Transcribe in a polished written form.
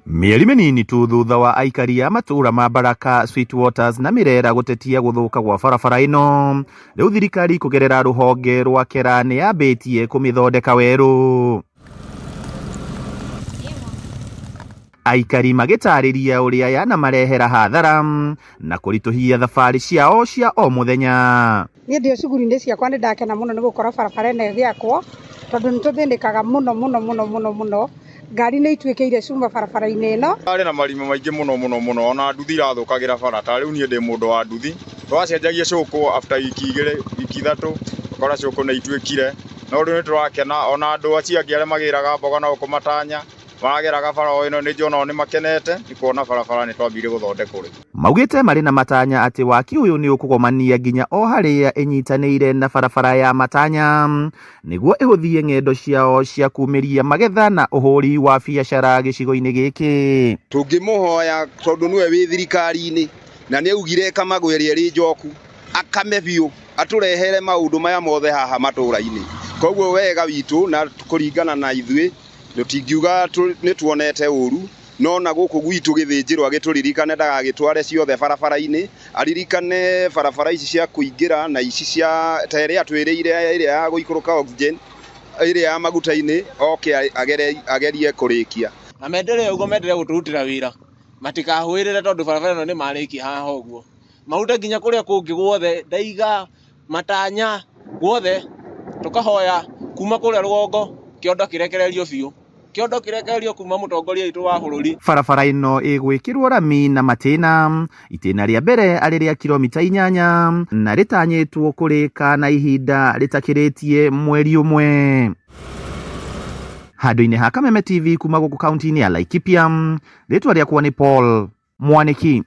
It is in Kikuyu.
Mĩeri mĩnini tu thutha wa aikari a matũũra ma Baraka, Sweetwaters na Mirera gũtetia gũthũka gwa barabara ĩno, rĩu thirikari kũgerera rũhonge rwa KERA nĩ yambĩtie kũmĩthondeka werũ. Aikari magĩtarĩria ũrĩa yanamarehera hathara na kũritũhia thabarĩ ciao cia o mũthenya. Niĩ ndĩ o cuguri-inĩ ciakwa nĩ ndakena mũno nĩ gũkora barabara ĩno ĩgĩakwo, tondũ nĩ tũthĩnĩkaga mũno mũno mũno mũno mũno, ngari nĩ ituĩkĩire cuma barabara-inĩ ĩno. Harĩ na marima maingĩ mũno mũno mũno, ona nduthi irathũkagĩra bara, ta rĩu niĩ ndĩ mũndũ wa nduthi, twacenjagia cũkũ after wiki igĩrĩ, wiki ithatũ, ũkora cũkũ nĩ ituĩkire, no rĩu nĩ tũrakena, ona andũ acio angĩ arĩa magĩraga mboga na gũkũ matanya, Marageraga bara o ĩno nĩ njũĩ onao nĩ makenete nĩ kuona barabara nĩ twambire gũthondekwo rĩu. Maugĩte marĩ na matanya atĩ waki ũyũ nĩ ũkũgomania nginya o harĩa ĩnyitanĩire na barabara ya Matanya nĩguo ĩhũthie ng'endo ciao cia kumĩria magetha na ũhũri wa biacara gĩcigo-inĩ gĩkĩ. Tũngĩmũhoya tondũ nĩwe wĩ thirikari-inĩ na nĩ augire ĩkamagwo ĩrĩa ĩrĩ njoku, akame biũ atũrehere maũndũ maya mothe haha matũra-inĩ. Koguo wega witũ na kũringana na ithuĩ Tũtingiuga nĩ tuonete ũru, no na gũkũ gwitũ gĩthĩnjĩro agĩtũririkane ndagagĩtware ciothe barabara-inĩ, aririkane barabara ici cia kũingĩra na ici cia ta ĩrĩa atwĩrĩire ĩrĩa ya gũikũrũka Oxygen, ĩrĩa ya maguta-inĩ oke agerie kũrĩkia. Na mendelee ũguo mendelee gũtũrutĩra wĩra, matikahũĩrĩre tondũ barabara ĩno nĩ marĩkia haha ũguo. Marute nginya kũrĩa kũngĩ guothe, Ndaiga, Matanya, guothe, tũkahoya kuma kũrĩa rũgongo kĩondo kĩrekererio biũ, kĩondo kĩrekererio kuma mũtongoria witũ wa bũrũri. Barabara ĩno ĩgwĩkĩrwo rami na matĩna, itĩna rĩa mbere arĩ rĩa kiromita inyanya na rĩtanyĩtwo kũrĩka na ihinda rĩtakĩrĩtie mweri ũmwe. Handũ-inĩ ha Kameme TV kuma gũkũ kaunti-inĩ ya Laikipia, rĩtwa rĩakwa nĩ Paul Mwanĩki.